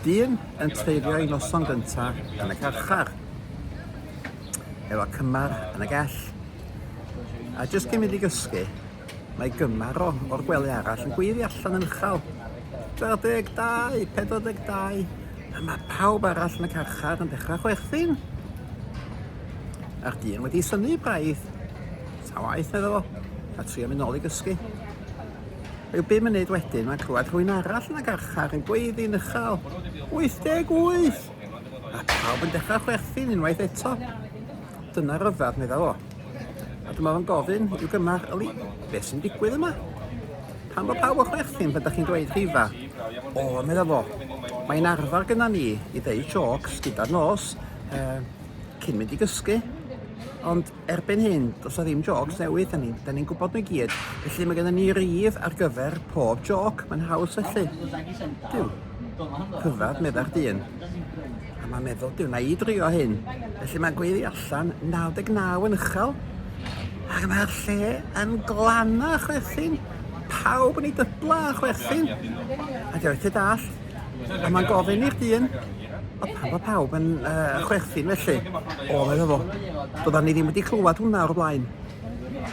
Dyn yn treulio ei noson gynta yn y carchar. Efo cymar yn y gell. A jyst cyn mynd i gysgu, mae gymar o o'r gwely arall yn gweiddi allan yn uchel. 42, 42, a mae pawb arall yn y carchar yn dechrau chwerthin. A'r dyn wedi synnu braidd. Ta waeth, medda fo, a trio mynd nôl i gysgu. Rhyw bum munud wedyn, mae'n clywed rhywun arall yn y garchar yn gweiddi'n uchel, 88! A pawb yn dechrau chwerthin unwaith eto. Dyna ryfedd, medda fo. A dyma fo'n gofyn i'w gymar, yli, beth sy'n digwydd yma? Pam bod pawb yn chwerthin pan da chi'n dweud rhifa? O, medda fo, mae'n arfer gyda ni i ddeud jôcs gyda'r nos uh, cyn mynd i gysgu. Ond Erbyn hyn, does 'na ddim jôcs newydd, da ni'n da ni gwybod nhw i gyd. Felly mae gennym ni rif ar gyfer pob jôc, mae'n haws felly. Duw, rhyfedd, meddai'r dyn. A mae'n meddwl, duw, na i drio hyn. Felly mae'n gweiddi allan 99 yn uchel. Ac mae'r lle yn glana chwerthin. Pawb yn ei dybla a chwerthin. A di oed dall. A mae'n gofyn i'r dyn, o pam bod pawb yn uh, chwerthin felly? O, meddwl fo, doeddan ni ddim wedi clywed hwnna o'r blaen.